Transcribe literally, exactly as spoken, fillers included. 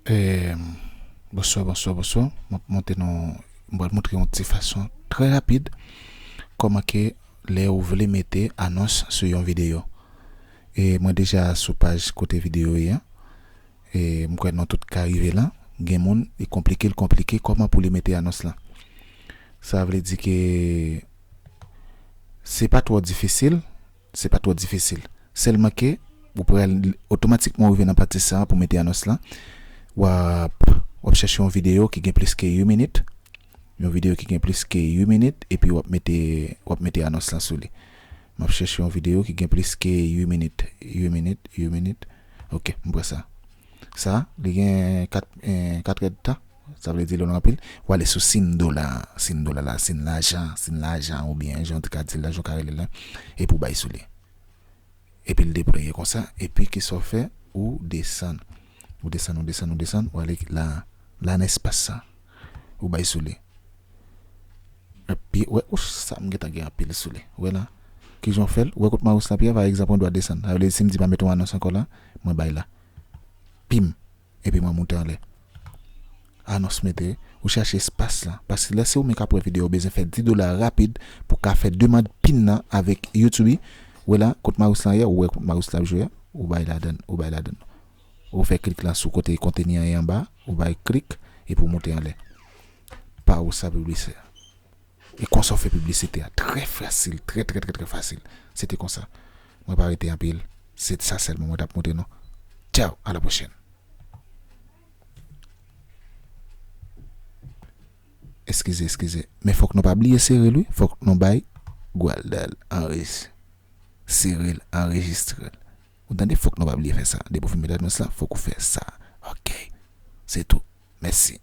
Eh, bonswa, bonswa, bonswa. M ap montre nou, m pral montre yon ti fason trè rapid kòman ke lè ou vle mete anons sou yon videyo. E mwen deja sou paj kote videyo ye a. E m kwè nou tout ka rive la. Gen moun, li konplike, l konplike kòman pou li mete anons lan. Sa vle di ke se pa twò difisil, se pa twò difisil. Sèlman ke ou pral otomatikman rive nan pati sa a pou mete anons lan. W ap, w ap chèche yon videyo ki gen plis ke uit minit. Yon videyo ki gen plis ke uit minit, epi w ap mete, w ap mete anons lan sou li. M ap chèche yon videyo ki gen plis ke uit minit. Uit minit, uit minit. Ok, m pran sa. Sa, li gen kat, eh, kat èdtan. Sa vle di li long anpil. W ale sou sin dola, sin dola la, sin lajan, sin lajan, oubyen jan w te ka di l la, jan w ka rele l la. Epi w bay sou li. Epi l deplwaye konsa. Epi kisa w fè? Ou desann. Ou desann, ou desann, ou desann. W ale la, la nan espas sa. Ou bay sou li. Epi, wè, ouch, sa m gentan gen anpil sou li. Wè la. Kijan w fè l? Ou wè kot mouse la, Pyè, pa egzanp, ou dwa desann. Sa vle di, si m di pa mete yon anons ankò la, mwen bay la. Pim. Epi mwen moute anlè. Anons mete, ou chache espas la. Paske lè se ou menm k ap wè videyo, ou bezwen fè dis dola rapid pou ka fè demann pin nan avèk YouTube. Ou wè la, kot mouse lan ye, ou wè kot mouse la ap jwe a, ou bay ladann, ou bay ladann. Ou fè klik la sou kote konteni an ye anba, ou bay klik, epi ou moute anlè. Pa ou sa piblisye. E konsa w fè piblisite a. Trè fasil, trè, trè, trè, trè fasil. Se te konsa. Mwen pa rete anpil. Se sa sèlman mwen t ap montre nou. Tchao, a la pwochèn. Eskize, eskize. Men fòk nou pa bliye sere l, wi. Fòk nou bay Gwaldal anrejis-, sere l, anrejistre l. Ou tande, fòk nou pa bliye fè sa. Depi w fin met anons la, fòk ou fè sa. Ok. Se tou. Mèsi.